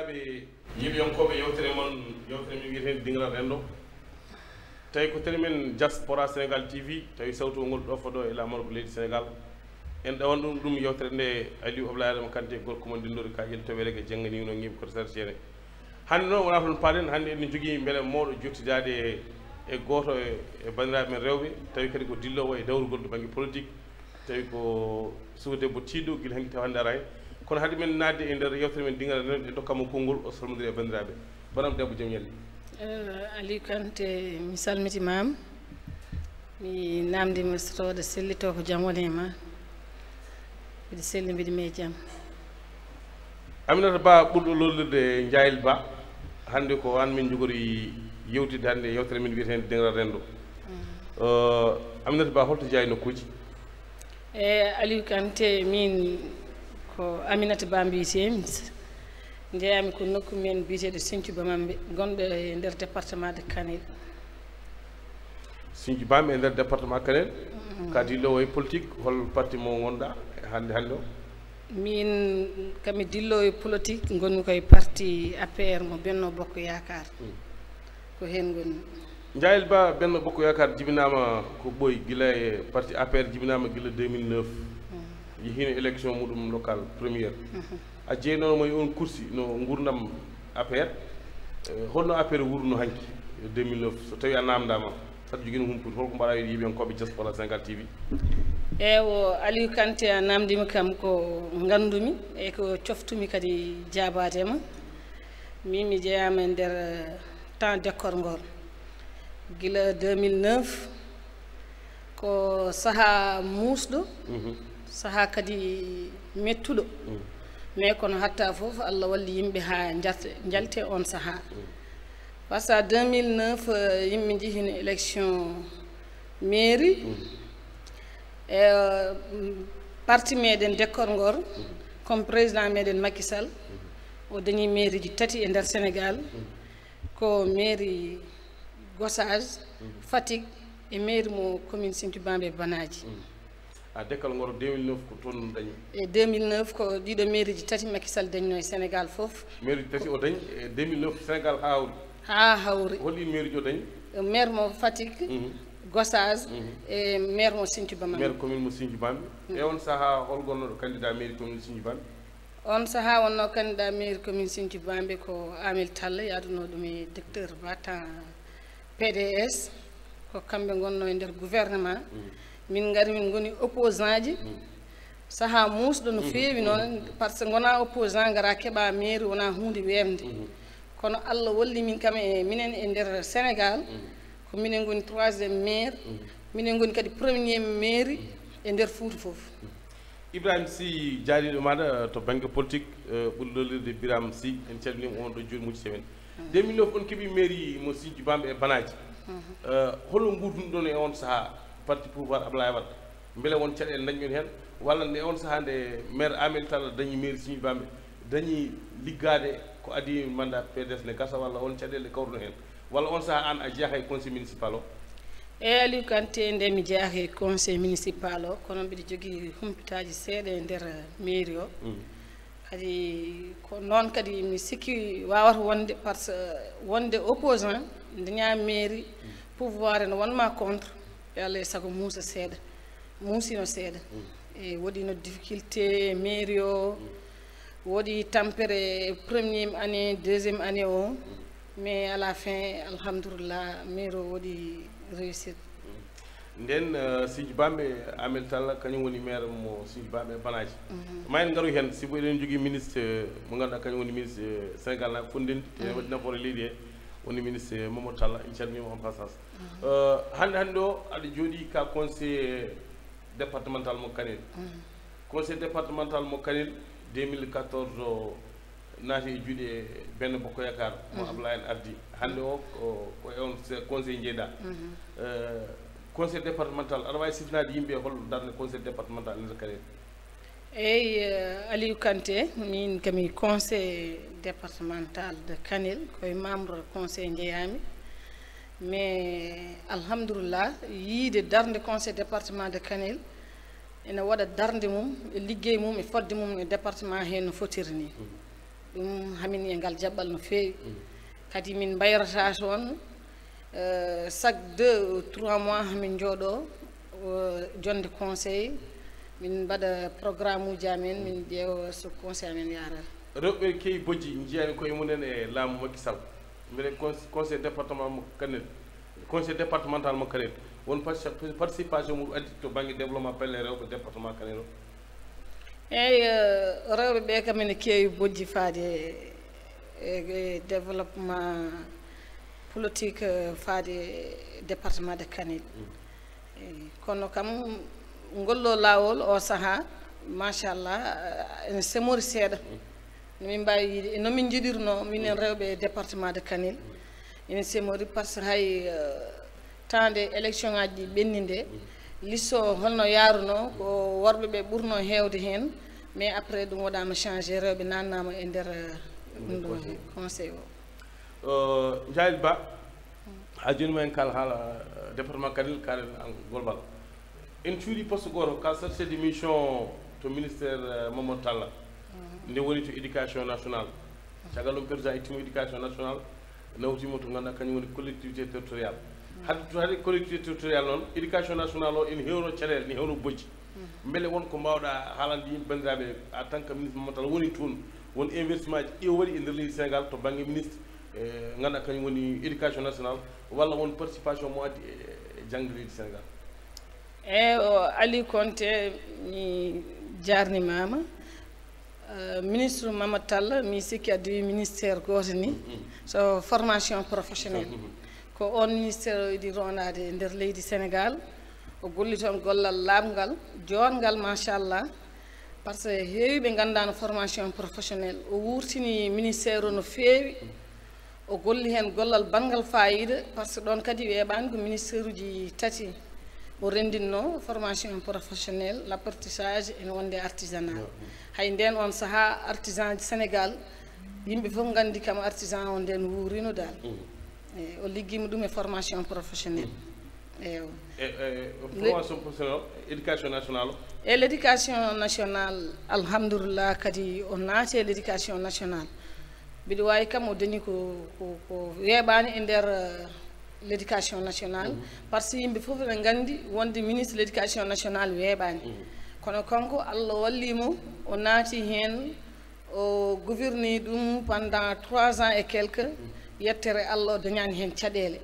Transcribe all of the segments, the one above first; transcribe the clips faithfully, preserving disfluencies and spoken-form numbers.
Ɓe yeeɓiyankooɓe yewtere mon, yewtere men wiyeteende Dingiral Renndo. Tawi ko télé men Diaspora Sénégal T V, tawi sawtu ngol ɗo fodo e laamorgo leydi Sénégal. En ɗawan ɗum, ɗum yewtere nde Aliou Ablaye Adama Kanté, gorko mon Dindori ka yel to Welege, jannganiino ngiimi koto Sartiere. Hannde noon wonaa toon paaɗen, hannde eɗen njogii mbele mawɗo jottidaade e gooto e, e banndiraaɓe men rewɓe, tawi kadi ko dilloowo e dawrugol to bannge politique, tawi ko suka debbo tiiɗɗo gila hanki tawa hannde ara heen. Kono hade men naatde e nder yewtere men Dingiral Renndo, en ndokkat mo konngol, o salmondira e banndiraaɓe. Banam debbo, jam ñalli. Eh, Aliou Kanté, mi salmitimaama. Mi naamndiima so tawde sellitoo ko jam woni e ma. Mbiɗa selli, mbiɗa mee jam. Aminata Ba ɓurɗo lollirde Njaayel Ba, hannde ko aan min njogori yewtidde hannde e yewtere men wiyeteende Dingiral Renndo. Eh, Aminata Ba, holto jeyaa e nokkuuji? E Aliou Kanté, min ko Aminata Ba mbiyetee-mi. Njeyaa-mi ko nokku men biyeteeɗo Sinthiou Bamambé, gonɗo e nder département de Kanel. Sinthiou Bamambé e nder département Kanel, ka dilloowo e politique, hol parti mo ngonɗaa hannde, hannde o? Min, kami dilloowo e politique, ngonmi koye parti A P R mo Benno Bokk Yaakaar. Ko heen ngonmi. Njaayel Ba, Benno Bokk Yaakaar jibinaama ko ɓooyi gila e parti A P R, jibinaama gila deux mille neuf. Yehiino élection muɗum local première. A jeynooma e oon kursi no nguurndam A P R. Eh, holno A P R wuurno hanki e deux mille neuf, so tawii a naamndaama, saɗa jogii no humpito, holko mbaɗaa e yeeɓiyankooɓe Diaspora Sénégal T V? Eewo, Aliou Kanté, a naamndiima kam ko nganndumi e ko coftumi kadi jaabaade ma. Min mi jeyaama e nder, eh, temps d'école ngol. Gila deux mille neuf, ko sahaa muusɗo, sahaa kadi mettuɗo. Mais kono hatta fof, Allah walli yimɓe haa njarte, njalte oon sahaa. Par ce que deux mille neuf, eh, yimɓe njehino élection mairie. E, mm, parti meɗen Dekkol Ngor, comme président meɗen Macky Sall, o dañi mairie ji tati e nder Sénégal, ko mairie Gossas, Fatick, e mairie mo commune Sinthiou Bambe Banaji. A, Dekkal Ngor deux mille neuf ko toon dañi? E deux mille neuf ko ɗiɗo mairie ji tati Macky Sall dañno e Sénégal fof. Mairie ji tati o dañi e deux mille neuf, Sénégal haa hawri? Haa hawri. Hol ɗiin mairie ji o dañi? Maire mo Fatick, Gossas, e maire mo Sinthiou Bamambé. Maire commune mo Sinthiou Bamambé. E on sahaa, hol gonnoɗo candidat mairie commune Sinthiou Bamambé? On sahaa wonno candidat mairie commune Sinthiou Bamambé ko Amel Talla, yaaduno ɗum e docteur Ba, temps P D S. Ko kamɓe ngonno e nder gouvernement. Min ngari, min ngoni opposant ji. Sahaa muusɗo no feewi noon, par ce que ngona opposant, ngara keɓa mairie, wona huunde weeɓnde. Kono Allah walli min kam e minen e nder Sénégal, ko minen ngoni troisième maire, minen ngoni kadi premier mairie e nder Fouta fof. Ibrahima Sy, jaariiɗo maaɗa to bannge politique, eh, ɓuri lollirde Birame Sy, en calminiima, on ɗo jooni muccite men. Deux mille neuf, on keɓi mairie mo Sinthiou Bambe e Banaji. Eh, holo nguurdunoɗon e on sahaa, parti pouvoir Ablaye Wade? Mbele won caɗeele ndañɗon heen? Walla nde on sahaa nde maire Amel Talla dañi mairie Sinthiou Bambe, dañi liggaade ko adii mandat P D S ne gasa, walla on caɗeele kawruno heen? Walla on sahaa aan a jeyaaka e conseil municipal o? Eey, Aliou Kanté, nde mi jeyaaka e conseil municipal o, kono mbiɗa jogii humpitaaji seeɗa e nder mairie o. Kadi ko noon kadi mi sikki waawata wonde, par ce que wonde opposant, daña mairie, pouvoir ene wonma contre, yo Allah e sago muusa seeɗa. Muusino seeɗa. E, waɗino difficulté mairie o, waɗi tampere première année, deuxième année o, mais à la fin, alhamdulillah, mairie o waɗi réussite. Nden, eh, Sinthiou Bambe, Amel Talla, kañum woni maire mo Sinthiou Bambe e Banaji. Ma en ngaru heen, sibu eɗen njogii ministre mo ngannduɗaa kañum woni ministre, eh, Sénégal naaɓe fof ndenndi, te waɗi nafoore leydi he, woni ministre, eh, Mamadou Talla, en calminiima en passage. Eh, hannde, hannde o, aɗa jooɗii ka conseiller départemental mo Kanel. Conseil départemental mo Kanel, deux mille quatorze o naati e juuɗe Benno Bokk Yaakaar, mo Ablaye en ardi. Hannde o ko, ko e on se-, conseil njeeɗa. Eh, conseil départemental, aɗa waawi sifnaade yimɓe hol darnde conseil départemental nder Kanel? Eey, eh, Aliou Kanté, min kami conseil départemental de Kanel, koye membre conseil njeyaami. Mais alhamdulillah, yiide darnde conseil département de Kanel, ene waɗa darnde mum, e liggey mum, e fodde mum e département he no fotiri ni. Ɗum hamin e ngal jaɓɓal no feewi. Kadi min mbayrata toon, eh, chaque deux ou trois mois hamin njooɗo, eh, jonde conseil, min mbaɗa programme uji amen, min ƴeewa so conseil amen yarata. Rewɓe kewi bojji, njiyani koye mumen e laamu Macky Sall. Mbiɗa cons-, conseil département mo Kanel, conseil départemental mo Kanel, won parti-, participation mum addi to bannge développement pelle rewɓe département Kanel o? Eyyi, eh, rewɓe ɓe kam ene keewi bojji faade e, e développement politique, eh, faade département de Kanel. Eyyi, kono kam ngol ɗo laawol o sahaa, machallah, eh, ene semori seeɗa. No min mbaawi wiide, e no min njiɗirno, minen rewɓe département de Kanel, ene semori par ce que hay, eh, temps nde élection ngaji ɗi ɓenni nde, liste o holno yaruno, ko worɓe ɓe ɓurno heewde heen, mais après ɗum waɗama changé, rewɓe nannama e nder, eh, ɗum ɗo conseil o. Eh, Njaayel Ba, ha jooni ma en kaal haala, eh, département Kanel, kaalen an Golbal. En cuuɗi poste gooto, ka chargé de mission to ministère, eh, Mamadou Talla. Nde woni to éducation nationale. Caggal ɗum, président ittimo éducation nationale, nawtimo to ngannduɗaa kañum woni collectivité territoriale. Hade to hade collectivité territoriale noon, éducation nationale o ene hewno caɗeele, ene hewno bojji. Mbele won ko mbaawɗa haalande yimɓe banndiraaɓe, en tant que ministre Mamadou Talla woni toon, won investissement ji ɗi o waɗi e nder leydi Sénégal to bannge ministre, eh, ngannduɗaa kañum woni éducation nationale, walla won participation mo addi e, e jaŋde leydi Sénégal? Eyyi, o Aliou Konté, mi jarnimaama. Eh, ministre Mamadou Talla, mi sikki addi ministère gooto ni, so formation professionnelle. Ko on ministère o yiɗi rondaade e nder leydi Sénégal. O golli toon gollal laaɓngal, joɗngal, machallah. Par ce que heewi ɓe nganndaano formation professionnelle. O wurtini ministère o no feewi. O golli heen gollal banngal faayiida, par ce que ɗoon kadi weeɓaani ko ministère uji tati o renndinno, formation professionnelle, l'apprentissage, ene wonde artisanat. Hay ndeen oon sahaa, artisan ji Sénégal, yimɓe fof nganndi kam artisan o ndeen wuurino dal. Eyi, o liggiima ɗum e formation professionnelle. Eewa. E, e, formation professionnelle, éducation nationale o? E l'éducation nationale, alhamdulillah, kadi o naati e l'éducation nationale. Mbiɗo waawi kam o dañi ko, ko, ko weeɓaani e nder, eh, l'éducation nationale. Par ce que yimɓe fof ene nganndi wonde ministre l'éducation nationale weeɓaani. Kono kanko, Allah walli mo, o naati heen, o gouverni ɗum pendant trois ans et quelques, yettere Allah, o dañaani heen caɗeele.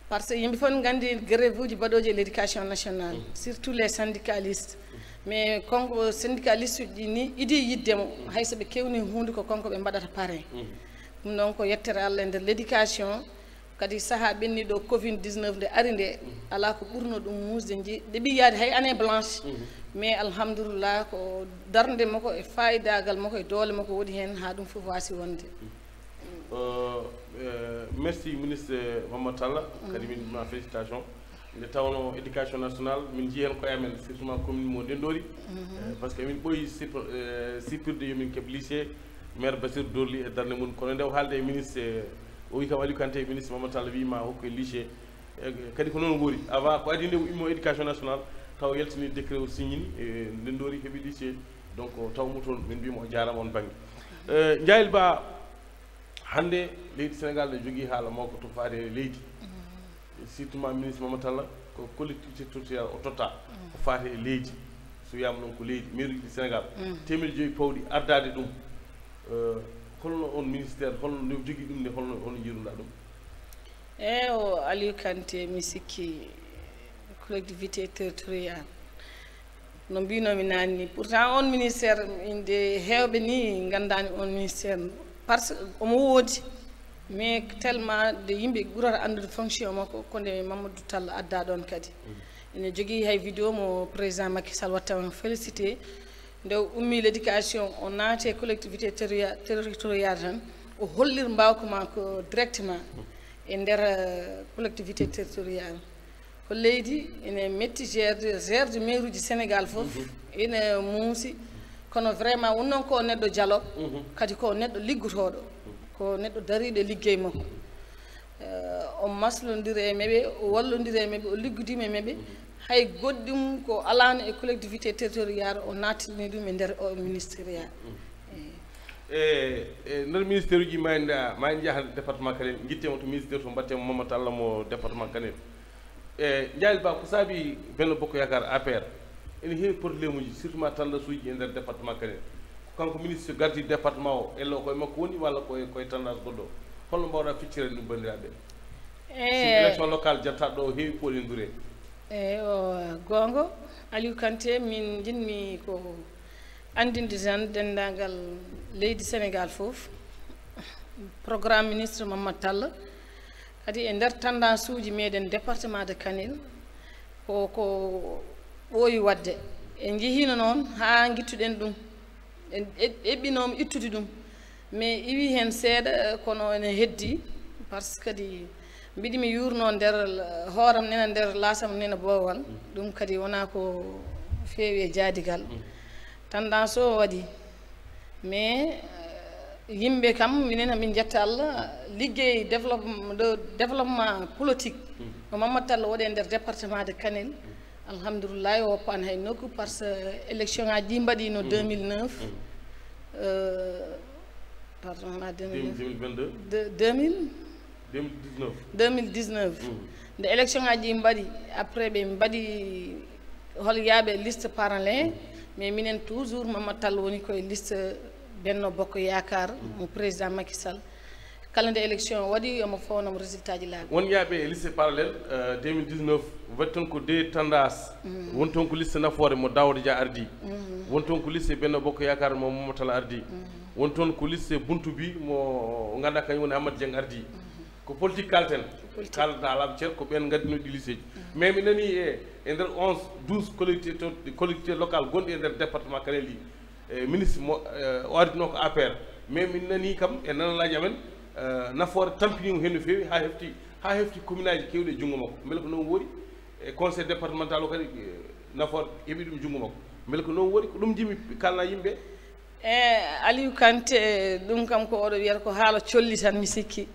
Par ce que yimɓe fof nganndi grève uji baɗooji e l'éducation nationale, surtout les syndicalistes. Mais kanko syndicaliste uji ɗi ni idi yiɗde mo, hay so ɓe kewni huunde ko kanko ɓe mbaɗata parrain. Ɗum noon ko yettere Allah e nder l'éducation. Kadi sahaa ɓenniiɗo covid dix-neuf nde ari nde, alaa ko ɓurno ɗum muusde, nji-, ɗeɓi yaade hay année blanche. Mais alhamdulillah, ko darnde makko e faayidaagal makko e doole makko woni heen haa ɗum fof waasi wonde. Euh, euh, merci, ministre Mamadou Talla. Kadi min ma félicitation. Nde tawno éducation nationale, min njii heen koye amen, surtout ma commune mo Ndenndori. Euh, par ce que min ɓooyi sip-, euh, sippirde yo min keɓ lycée. Maire Bassirou Dorli e darnde mum. Kono nde o haalde e ministre, o wi kam Aliou Kanté, ministre Mamadou Talla wi ma hokku e lycée. E, kadi ko noon wuuri. Avant ko adii nde o immo éducation nationale, taw o yaltini décret o signini, e Ndenndori heɓi lycée. Donc, taw mo toon, min mbiyamo o jaaraama on bannge. Euh, Njaayel Ba, hannde leydi Sénégal ne jogii haala mawka to faade e leydi. Surtout ma ministre Mamadou Talla, ko collectivité territoriale o totta, ko faate e leydi. So wiyama noon ko leydi, mairie uji Sénégal, teemeɗe joyi pawɗi ardaade ɗum. Euh, holno on ministère, holno nde jogii ɗum nde, holno, holno njiiruɗa ɗum? Eewo, Aliou Kanté, mi sikki collectivité territoriale. No mbinomi naane ni, pourtant on ministère, inde heewɓe ni nganndaani on ministère, par ce que omo woodi, mais tellement de yimɓe ɓurata anndude fonction makko, ko nde Mamadou Tall adda ɗon kadi. Ene jogii hay vidéo mo président Macky Sall watta on félicité, nde o ummi l'éducation, o naati e collectivité terria-, territoriale tan, o hollir mbawka makko directement e nder, euh, collectivité territoriale. Ko leydi ene metti gérde, gérde maire uji Sénégal fof ene muusi, kono vraiment won noon ko neɗɗo jalo, kadi ko neɗɗo liggotooɗo, ko neɗɗo dariiɗo e liggey makko. Eh, o maslondiri e maɓɓe, o wallondiri e maɓɓe, o liggodiima e maɓɓe. Hay goɗɗum ko alaano e collectivité territoriale, o nattini ɗum e nder o ministériel. Eyi. E e nder ministère uji ma en ma en njaha département Kanel, njittemo to ministère to, mbattemo Mamadou Talla mo département Kanel. E Ndiaye Ba, ko saabi Benno Bokk Yaakaar, A P R, ene heewi problème uji, surtout ma tendance uji e nder département Kanel? Ko kanko ministre gardi département o, ello koye makko woni walla koye koye tendance goɗɗo? Holno mbawɗa feccirde ɗum, banndiraaɓe? Simi e élection locale jattaɗo o heewi ko eɗen ndure. Eyi, o goonga, Aliou Kanté, min njiɗmi ko anndinde tan denndaangal leydi Sénégal fof, programme ministre Mamadou Talla, kadi e nder tendance uji meɗen département de Kanel, ko ko ɓooyi waɗde. En njehiino noon haa ngittuɗen ɗum, en eɓɓinooma ittude ɗum, mais iwi heen seeɗa, kono ene heddi, par ce que kadi mbiɗi mi yuurno nder hooram nena, nder laasam nena boowal. Ɗum kadi wonaa ko feewi e jaadigal. Tendance o waɗi, mais yimɓe kam minen hamin njetta Allah. Liggey développement politique no Mamadou Talla waɗe nder département de Kanel, alhamdoulillahi o woppaani hay nokku, par ce que élection ngaji ɗi mbaɗino deux mille neuf, pardon, ma deux mille neuf, deux mille vingt-deux, deux mille, deux mille dix-neuf, deux mille dix-neuf. Nde élection ngaji ɗi mbaɗi, après ɓe mbaɗi hol yaaɓe liste parallèle, mais minen toujours Mamadou Talla woni koye liste Benno Bokk Yaakaar mo président Macky Sall. Kala nde élection waɗi, omo fawnamo résultat ji laaɓi. Won yaaɓe e liste parallèle, euh, deux mille dix-neuf, waɗi toon ko deux tendance. Won toon ko liste nafoore mo Daouda Dia ardi. Won toon ko liste Benno Bokk Yaakaar mo Mamadou Talla ardi. Won toon ko liste Buntu Bi mo ngannduɗaa kañum woni Hammat Dieng ardi. Ko politique kalten. Kalda laaɓi ceer ko ɓeen ngaddino ɗi liste ji. Mais mi nani e e nder onze, douze collectivité to, collectivité locale gonɗi e nder département Kanel ɗi, e ministre mo, e, o ardinoo ko A P R. Mais min nanii kam e nanalaaji amen, e, nafoore tampiniima heen no feewi, haa hefti, haa hefti commune aji keewɗi e junngo makko. Mbele ko noon woori? E conseil départemental o kadi, e, nafoore heɓi ɗum junngo makko. Mbele ko noon woori? Ko ɗum njiɗmi kaalana yimɓe. E Aliou Kanté, ɗum kam ko oɗo wiyata ko haala colli tan, mi sikki.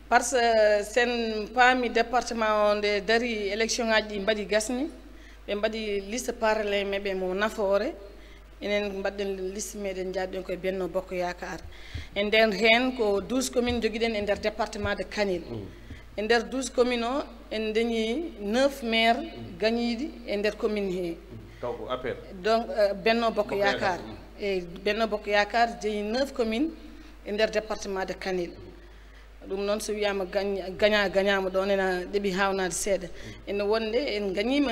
Par ce que sen paami département o, nde dari élection ngaji ɗi mbaɗi gasni, ɓe mbaɗi liste parallèle maɓɓe mo nafoore. Enen mbaɗɗen liste meɗen, njaɗɗen koye Benno Bokk Yaakaar. E nder heen ko douze commune jogiɗen e nder département de Kanel. E nder douze commune o, en dañi neuf maire gañiiɗi e nder commune he. Taw ko A P R. Donc, euh, Benno Bokk Yaakaar. Eyi, Benno Bokk Yaakaar jeyi neuf commune e nder département de Kanel. Ɗum noon, so wiyaama gañ-, gaña, gañaama ɗoon, ena ɗeɓi haawnaade seeɗa. Ene wonde en gañiima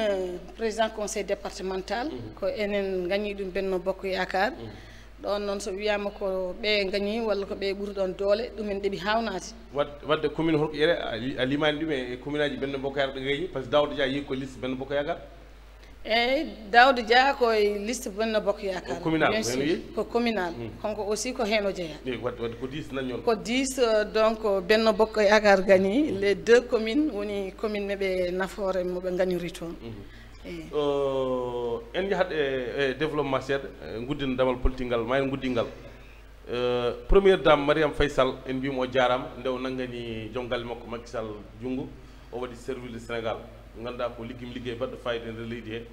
président conseil départemental, ko enen gañi ɗum, Benno Bokk Yaakaar. Ɗoon noon, so wiyaama ko ɓe gañi walla ko ɓe ɓuri ɗoon doole, ɗum en ɗeɓi haawnaade. Wad-, wadde commune holko ƴeere a li-, a limaani ɗum e, e commune aji Benno Bokk Yaakaar ɗo gañi, par ce que Daouda Dia yehi ko liste Benno Bokk Yaakaar? Eyi, Daouda Dia ko e liste Benno Bokk Yaakaar. Ko communal, bien sûr, ko communal. Kanko aussi ko heen o jeyaa. Eyi, wadde, wadde ko dix naññol. Ko dix, euh, donc, Benno Bokk Yaakaar gagné les deux communes, woni commune maɓɓe nafoore mo ɓe gagnori toon. Eyi. Euh, en njahat e, e développement seeɗa, e nguddina damal politique ngal, ma en nguddin ngal. Euh, Première Dame Mariam Faye Sall, en mbiyii mo o jaaraama, nde o nanngani joom galle makko Macky Sall junngo, o waɗi service le Sénégal. Ngannduɗaa ko liggim liggey baɗɗo fayida e nder leydi he.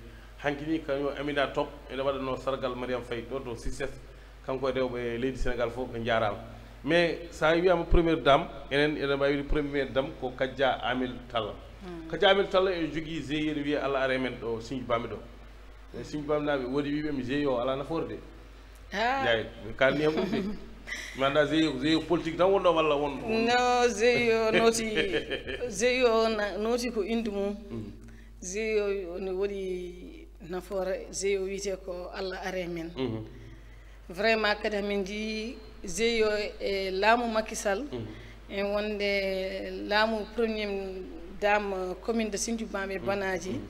Hanki ni kañum Amina Top ene waɗanoo sargal Mariam Faye ɗo to Sisses. Kanko e rewɓe leydi Sénégal fof ɓe njaaraama. Mais so a wiyaama Première Dame, enen eɗen mbaawi wiide Première Dame ko Kadja Amel Talla. Kadja Amel Talla ene jogii G I E ene wiyee Allah Are Men ɗo Sinthiou Bambi ɗo. E Sinthiou Bambi naaɓe woodi wiiɓe mi G I E o alaa nafoore de. Ah. Yaay, mi kaalni heen ɗum de. Mi anndaa G I E, G I E politique tan wonɗo walla won, won. No, G I E o nooti, G I E o na-, nooti ko innde mum. G I E o ne waɗi nafoore, G I E o wiyetee ko Allah Are Men. Vraiment kadi hamin njii G I E o e laamu Macky Sall. En wonde laamu Première Dame commune de Sinthiou Bambi e Banaji,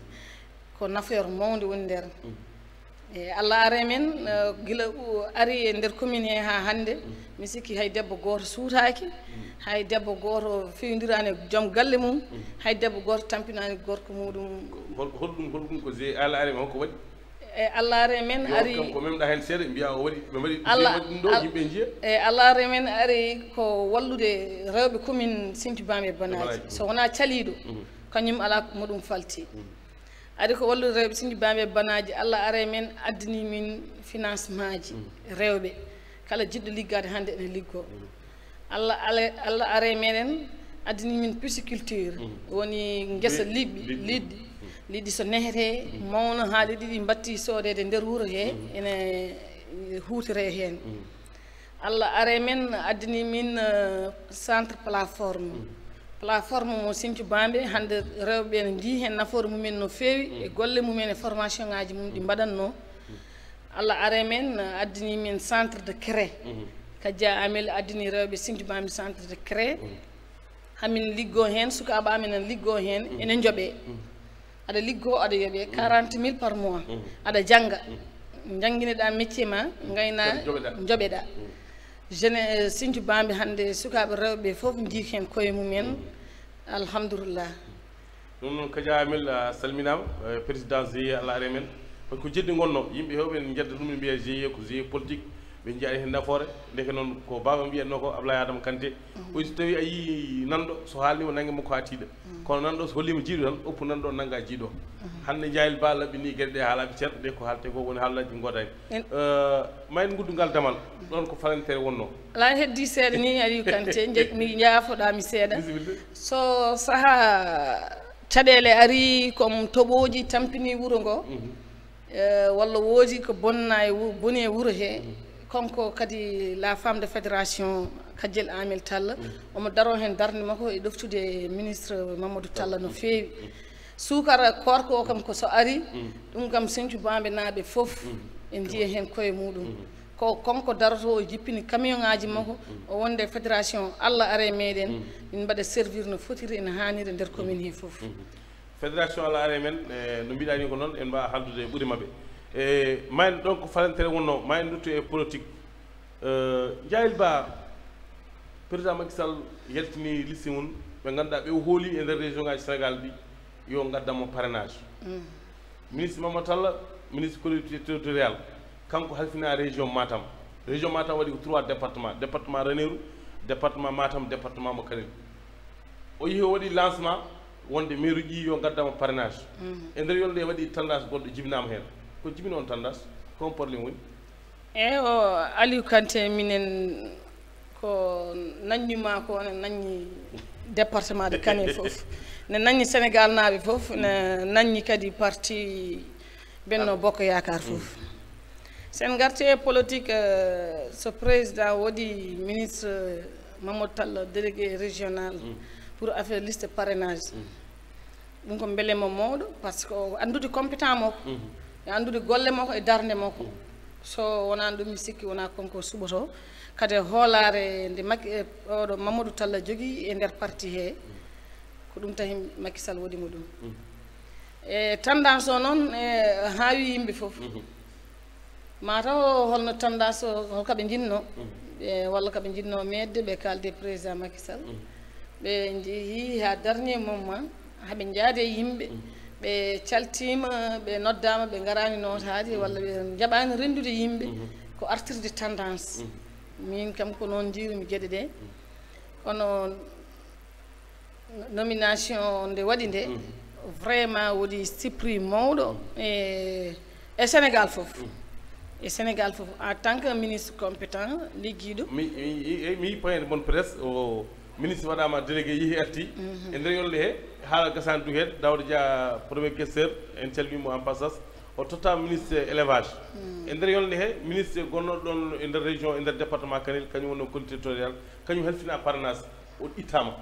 ko nafoore mawnde woni nder. E Allah Are Men, eh, gila u-, ari e nder commune he haa hannde, mi sikki hay debbo gooto suutaaki, hay debbo gooto fewndiraani e joom galle mum, hay debbo gooto tampinaani gorko muɗum. Hol-, holɗum, holɗum ko G-, Allah Are Men, holko waɗi? E Allah Are Men ari kam ko memɗa heen seeɗa, mbiya o waɗi, ɓe mbaɗi, Allah, waɗi ɗum ɗo, Al-, yimɓe njiya. E Allah Are Men ari ko wallude rewɓe commune Sinthiou Bambi e Banaji. Banaji. So wonaa caliiɗo, kañum alaa ko mo ɗum falti. Ari ko wallude rewɓe Sinthiou Bambi e Banaji, Allah Are Men addani min financement ji rewɓe. Kala jiɗɗo liggaade hannde ene liggoo. Allah, Allah, Allah are meɗen addini min pisciculture, woni ngesa liɗɗi, liɗɗi. Liɗɗi so nehetee, mawna haa liɗɗi ɗi mbatti soodeede nder wuro hee, ene huutore heen. Allah are men addini min, eh, centre plateforme. Plateforme mo Sinthiou Bambey, hannde rewɓe ene njii heen nafoore mumen no feewi, e golle mumen e formation ngaaji mum ɗi mbaɗatnoo. Allah are men, eh, addini min centre de cré. Kadja Amel addini rewɓe Sinthiou Bambey centre de cré. Hamin liggoo heen, sukaaɓe amen ene liggoo heen, ene njoɓee. Aɗa liggoo, aɗa yoɓee quarante mille par mois. Aɗa jannga. Njannginoɗaa métier ma, ngaynaa, njoɓeɗaa. Jeune, eh, Sinthiou Bambey hannde, sukaaɓe rewɓe fof njii heen koye mumen. Alhamdulillah. Ɗum noon, Kadja Amel, a salminaama, eh, président G I E Allah are men. Parce que ko jeɗɗi ngonno, yimɓe heewɓe ene njedda ɗum, ɓe mbiya G I E ko G I E politique, ɓe njiya heen nafoore. Ndeke noon, ko baaba mbiyatnoo ko, Ablaye Adama Kanté. O so tawi a yii nanɗo, so haalniima nannge makko haa tiiɗa. Kono nanɗo so holliima jiiɗo tan, oppu nanɗo nannga jiiɗo. Hannde Njaayel Ba laɓɓinii geɗe ɗe haalaaɓe ceer, nde ko haaltee ko woni haalaaji ngoodaani. En- Eh, ma en nguddu ngal damal, ɗoon ko falantere wonnoo. Alaa, heddii seeɗa nii, Aliou Kanté, nje-, mi yaafoɗaa mi seeɗa. Bisimilla. So sahaa caɗeele arii, comme toɓooji tampinii wuro ngo, eh, walla woodi ko bonna e wu-, boni e wuro hee, kanko kadi la femme de fédération, Kajel Amel Talla, omo daroo heen darnde makko e ɗoftude ministre Mamadou Talla no feewi. Suukara koorka o kam ko so arii, ɗum kam Sinthiou Bambey naaɓe fof en njiya heen koye muɗum. Ko kanko darotoo, o jippini camion ngaaji makko, o wonde fédération Allah are meɗen, min mbaɗa servir no fotiri, ene haaniri e nder commune hee fof. Fédération Allah are men, e, no mbiɗa ni ko noon, en mbaawa haaldude e ɓuri maɓɓe. E, ma en ɗoon ko falantere wonnoo, ma en nduttu e politique. E, Njaayel Ba, président Macky Sall yaltini liste mum, ɓe ngannduɗaa ɓe o hooli e nder région ngaaji Sénégal ɗi, yo ngaddamo parrainage. Ministre Mamadou Talla, ministre collectivité territoriale, kanko halfina région Matam. Région Matam waɗi ko trois départements, département Ranérou, département Matam, département mo Kanel. O yehi o waɗi lancement wonde maire uji ɗi yo ngaddamo parrainage. E nder yolnde waɗi tendance goɗɗo jibinaama heen. Ko jibini on tendance? Ko on problème woni? E o Aliou Kanté, minen ko nanñuma ko ne nanñi département de Kanel fof. Ne nanñi Sénégal naaɓe fof, ne nanñi kadi parti Benno Bokk Yaakaar fof. Sen ngarte e politique, eh, so président waɗi ministre Mamadou Talla délégué régional pour affaire liste parrainage. Ɗum ko mbelema mawɗo, par ce que o anndude compétent makko, e anndude golle makko e darnde makko. So wonaa ɗum, mi sikki wonaa kanko suɓoto. Kadi hoolaare nde Macky, eh, oɗo Mamadou Talla jogii e nder parti hee, ko ɗum tahi Macky Sall waɗi mo ɗum. E tendance o noon, e haawi yimɓe fof. Mataw holno tendance o, holka ɓe njinnoo, ɓe, walla ka ɓe njinnoo meeɗde, ɓe kaalde président Macky Sall. Ɓe njehii haa dernier moment, haa ɓe njaadi e yimɓe, ɓe caltiima, ɓe noddaama, ɓe ngaraani nootaade, walla ɓe njaɓaani renndude yimɓe, ko artirde tendance. Min kam ko noon njiirumi geɗe ɗe. Kono nomination nde waɗi nde, vraiment waɗi surprise mawɗo e, e Sénégal fof. E Sénégal fof, en tant que ministre compétent, liggiiɗo. Mi, mi, mi, mi point de bonne presse, o ministre waɗaama délégué, yehi arti. E nder yolnde he, haala gasaani du heen, Daouda Dia, premier questeur, en calmii mo en passage, o totta ministre élevage. E nder yolnde he, ministre gonnoɗo ɗoon e nder région, e nder département Kanel, kañum woni collectivité territoriale, kañum halfina parrainage, o ittaama.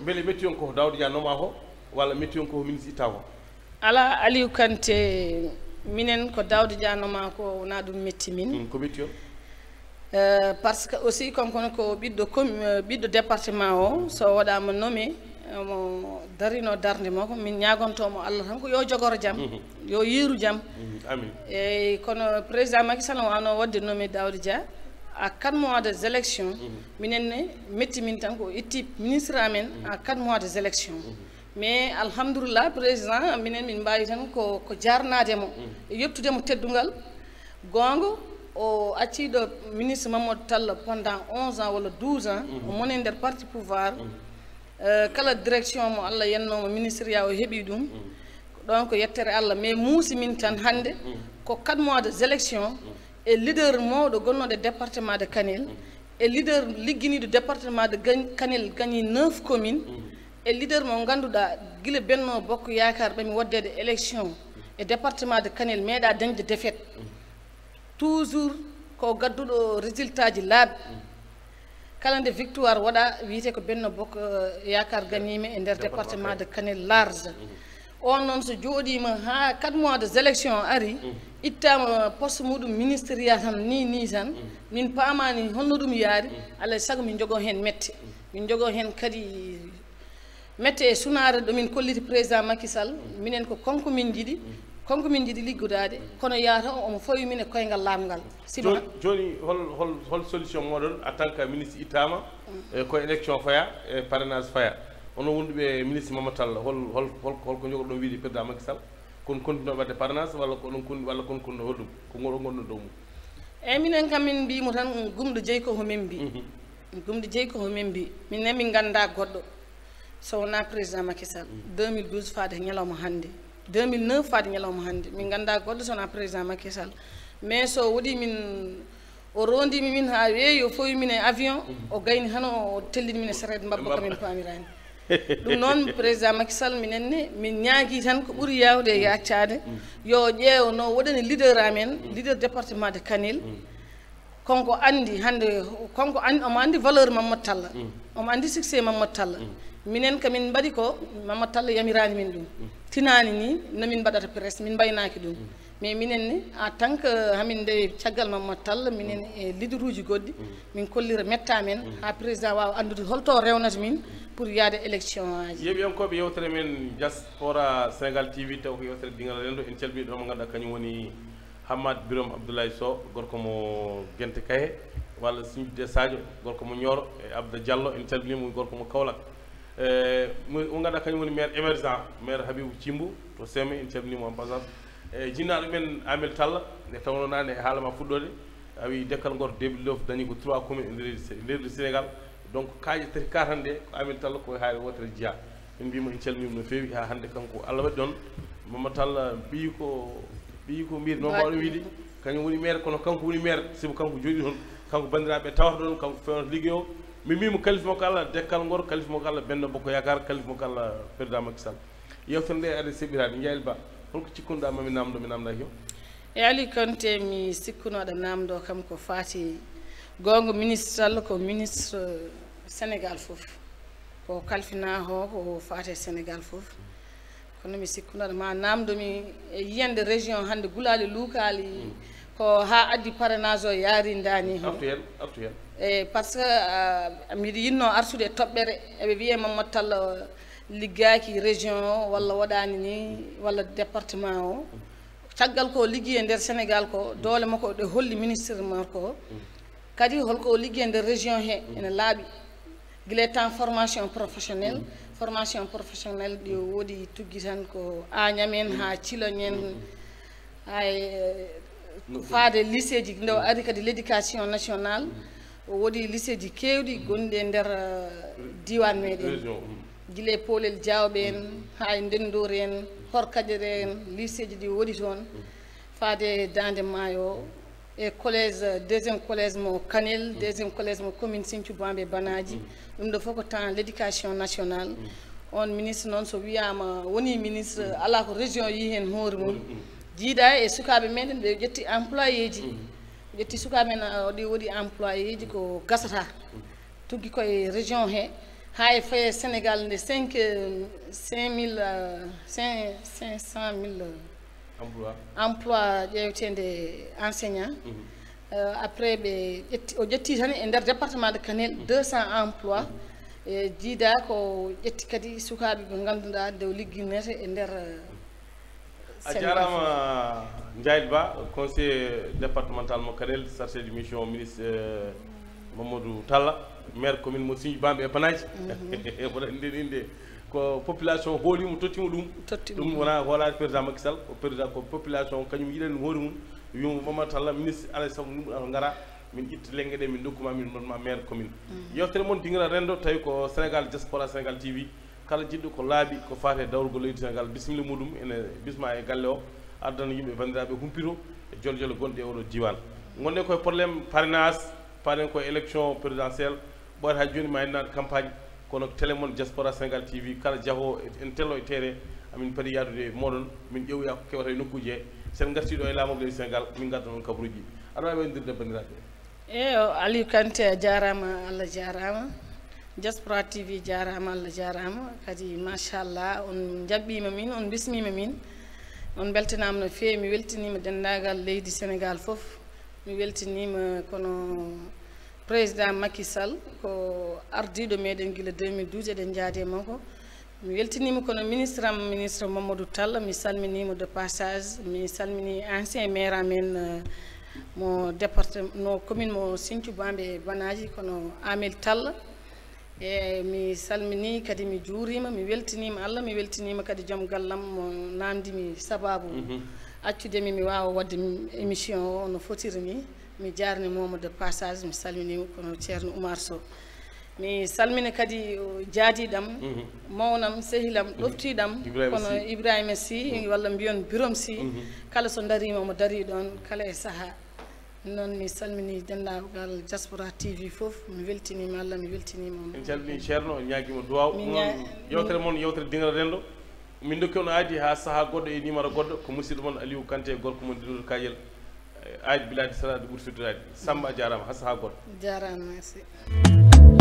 Mbele metti on ko Daouda Dia noma ko, walla metti on ko ministre itta ko? Alaa, Aliou Kanté, minen ko Daouda Dia noma ko, wonaa ɗum metti min. Mm, ko metti on? Euh, par ce que aussi, kanko ne ko ɓiɗɗo com-, euh, ɓiɗɗo département o, so waɗaama nommé, omo darino darnde makko, min ñaagontoo mo Allah tan ko yo jogoro jam, yo yeeru jam. Amin. Eyyi, kono président Macky Sall wano waɗde nommé Daouda Dia à quatre mois des élections. Minen ne metti min tan ko itti ministre amen à quatre mois des élections. Mais alhamdulillah, président, minen min mbaawi tan ko, ko jaarnaade mo, e yettude mo teddungal. Goonga, o acciiɗo ministre Mamadou Talla pendant onze ans walla douze ans, o moni nder parti pouvoir. Euh, kala direction mo Allah yennoo mo, ministériat, o heɓi ɗum. Ko ɗoon ko yettere Allah, mais muusi min tan hannde, ko quatre mois des élections, E leader mawɗo gonnooɗo e département de Kanel, e leader ligginiiɗo département de Gan- Kanel, gagné neuf communes, e leader mo ngannduɗaa gila Benno Bokk Yaakaar ɓe mi woddeede élection e département de Kanel meeɗa dañde défaite. Toujours ko gadduɗo résultat ji laaɓi. Kala nde victoire waɗa, wiyete ko Benno Bokk, eh, Yaakaar gagnima e nder département de Kanel large. On noon so jooɗiima haa quatre mois des élections ari, ittaama poste muɗum ministériel tan ni, ni tan, min paamaani honno ɗum yaari, alaa e sago min njogoo heen mette. Min njogoo heen kadi mette e sunaare ɗo min kolliti président Macky Sall, minen ko kanko min njiɗi, kanko min njiɗi liggodaade, kono yaata o omo fawi min e koyngal laaɓngal. Sibu jooni, jooni hol, hol, hol solution mooɗon en tant que ministre ittaama, e ko élection faya, e parrainage faya? Onon wonduɓe ministre Mamadou Tall, hol, hol, hol, hol ko njogorɗon wiide président Macky Sall? Kon kontinoo waɗde parrainage walla ko onon kon, walla kon konno holɗum? Ko ngol ngonno dow mum. Eeyi, minen kam min mbiimo tan, gumɗo jeyi ko homin mbi. Mhm. Gumɗo jeyi ko homin mbi. Min ne min ngannda goɗɗo so wonaa président Macky Sall. Mhm. Deux mille douze faade ñalawma hannde. Deux mille neuf faade ñalawma hannde. Min ngannda goɗɗo so wonaa président Macky Sall. Mais so woɗi min, o rondimi min haa weeyi, o fawi min e avion, mhm, o gayni hano o tellini min e sareet mbabba ka min paamirani. Ɗum noon, président Macky Sall, minen ne, min ñaagii tan ko ɓuri yaawde e yaaccaade, yo ƴeew no waɗani leader amen, leader département de Kanel. Kanko anndi hannde, kanko anndi, omo anndi valeur Mamadou Talla. Omo anndi succès Mamadou Talla. Minen ka min mbaɗi ko, Mamadou Talla yamiraani min ɗum. Tinaani ni, no min mbaɗata presse, min mbaynaaki ɗum. Mais minen ne, en tant que hamin nde caggal Mamadou Tall, minen e leaderuuji goɗɗi, min kollira metta men, haa président waawa anndude holto rewnata min pour yaade élection aji. Yeeɓiyankooɓe yewtere men Diaspora Sénégal T V, taw ko yewtere Dingal Renndo, en calmini ɗo mo ngannduɗaa kañum woni Hammat Birom Abdoulaye Sow, gorko mo Gente Kaye, walla Siñde Sadio, gorko mo Nioro, e Abda Diallo, en calmini mo, gorko mo Kaolack. E, mo, mo ngannduɗaa kañum woni maire émergent, maire Habibou Thimbo, to Seme, en calmini mo en passant. E, jinnaaɗo men Amel Talla, nde tawnoo naane e haala ma fuɗɗoode, a wi Dekkal Ngor deux mille neuf dañi ko trois communes e nder, nder Sénégal. Donc, kaaƴe tati kaatan ɗe, ko Amel Talla ko e haare wootere jeyaa. Min mbiyii mo en calminii mo no feewi, haa hannde kanko Allah waɗi ɗoon. Mamadou Tall ɓiyi ko, ɓiyi ko mbiyetee, no mbaawɗen wiyde, kañum woni maire, kono kanko woni maire, sibu kanko jooɗii toon, kanko banndiraaɓe tawata ɗoon, kanko feewnata liggey o. Min mbiyii mo kalifa makko Allah Dekkal Ngor, kalifa makko Allah Benno Bokk Yaakaar, kalifa makko Allah président Macky Sall. Yewtere nde aɗa seɓɓitaade, Ndiaye Ba, holko cikkunoɗaa ma mi naamndo, mi naamndaaki o? E Ali Konte, mi sikkuno aɗa naamndo kam ko faati goonga ministre Sall, ko ministre Sénégal fof. Ko kalfinaa o, ko faati e Sénégal fof. Kono mi sikkuno aɗa ma naamndo mi e yiyannde région hannde gulaali luukaali, ko haa addi parrainage o yaarindaani heen. Artu heen, artu heen. E, par ce que, ah, miɗo yinnoo artude e toɓɓere, eɓe wiyee Mamadou Tall liggaaki région o, walla waɗaani ni, walla département o. Caggal ko o liggii e nder Sénégal ko, doole makko ɗe holli ministre makko o. Kadi holko o liggii e nder région he, ene laaɓi. Gila e temps formation professionnelle, formation professionnelle ɗi o woodi tuggi tan ko Agnam en haa Thilogne en, haa e, eh, faade lycée ji, nde o ari kadi l'éducation nationale, o woodi lycée ji keewɗi gonɗi e nder, eh, diiwaan meɗen. Région, mm. Gila e Poolel Diawɓe en, haa e Ndenndoori en, Horkaƴere en, lycée ji ɗi o woodi toon. Faade Daande Maayo, e collège, deuxième collège mo Kanel, deuxième collège mo commune Sinthiou Bambey Banaaji. Ɗum ɗo fof ko temps l'éducation nationale. On ministre noon, so wiyaama woni ministre, alaa ko région yii heen hoore mum. Jiida e sukaaɓe meɗen, ɓe ƴetti employé ji. Ƴetti sukaaɓe men, a, ɗi woodi employé ji ko gasata. Tuggi koye région he, haa e faye Sénégal nde cinq, cinq mille, euh, cinq, cinq cent mille, euh, emploi, emploi ƴeewteende enseignant. Mhm. Euh, après, ɓe ƴetti, o ƴetti tan e nder département de Kanel, mhm, deux cents emplois. Mhm. E jiida ko ƴetti kadi sukaaɓe ɓe ngannduɗaa nde o ligginete e nder, euh, a Sénégal jaaraama fof. Ndiaye Ba, conseiller départemental mo Kanel, chargé de mission ministre, euh, Mamadou Talla, maire commune mo Sinthiou Bambey e Banaaji. Mhm. Mboɗo anndi inde. Ko population hoolimo, tottimo ɗum. Tottimo ɗum ɗum. Wona hoolaade président Macky Sall, ko président, ko population kañum yiɗani hoore mum. Wimo Mamadou Talla, ministre, alaa e sago yimɓe ngara, min itta lenge ɗe, min ndokkuma, min mbaɗma maire commune. Mhm. Yewtere mon Dingiral Renndo, tawi ko Sénégal Diaspora Sénégal T V. Kala jiɗɗo ko laaɓi, ko faati e dawrugol leydi Sénégal, bisimilla muɗum ene bisma e galle o, addana yimɓe, banndiraaɓe, humpito e jole jole gonɗe e oɗo diiwaan. Ngonɗen koye problème parrainage, paaɗen koye élection présidentielle, ɓooyata jooni ma en naat campagne, kono télé mon Diaspora Sénégal T V, kala jahoowo en tello e terrain, amin padi yaadude e mooɗon, min ƴeewoya ko keɓata e nokkuuji he. Sen ngartii ɗo e laamorgo leydi Sénégal, min ngadda noon kabaruuji. Aɗa waawi wayndirde banndiraaɓe? Eyo, Aliou Kanté, a jaaraama, Allah jaaraama. Diaspora T V jaaraama, Allah jaaraama. Kadi, machallah, on njaɓɓiima min, on mbismiima min. On mbeltanaama no feewi. Mi weltiniima denndaagal leydi Sénégal fof. Mi weltiniima kono président Macky Sall, ko ardiiɗo meɗen gila deux mille douze, eɗen njaadi e makko. Mi weltiniima kono ministre am, ministre Mamadou Tall, mi salminiima de passage. Mi salmini ancien maire amen, eh, mo département, no commune mo Sinthiou Bambey Banaji, kono Amel Tall. E mi salmini kadi, mi juuriima, mi weltiniima Allah, mi weltiniima kadi joom gallam mo naamndimi sabaabu Mhm. accude mi, mi waawa waɗde émission o no fotiri ni. Mi jaarnimooma de passage, mi salminiima kono Ceerno Oumar Sow. Mi salmina kadi, o, jaadiiɗam, Mhm. mawnam, sehilam, ɗoftiiɗam, Ibrahima kono Sy. Ibrahima Sy, Mhm. walla mbiyon Birom Sy. Mhm. Kala so ndariima, omo darii ɗoon, kala e sahaa. Noon mi salmini denndaagal Diaspora T V fof, mi weltiniima Allah, mi weltiniima on. En calminii Ceerno, en ñaagiima duwaaw. Min Noon ñaa- yewtere mon, yewtere Dingira Renndo. Min ndokki on aadi haa sahaa goɗɗo e numéro goɗɗo, ko musidɗo mon Aliou Kanté, gorko mon Dilol Kayel. Eh, aadi biladi salaade ɓuri suddirade. Samba, a jaaraama, haa sahaa goɗɗo. Jaaraama, merci.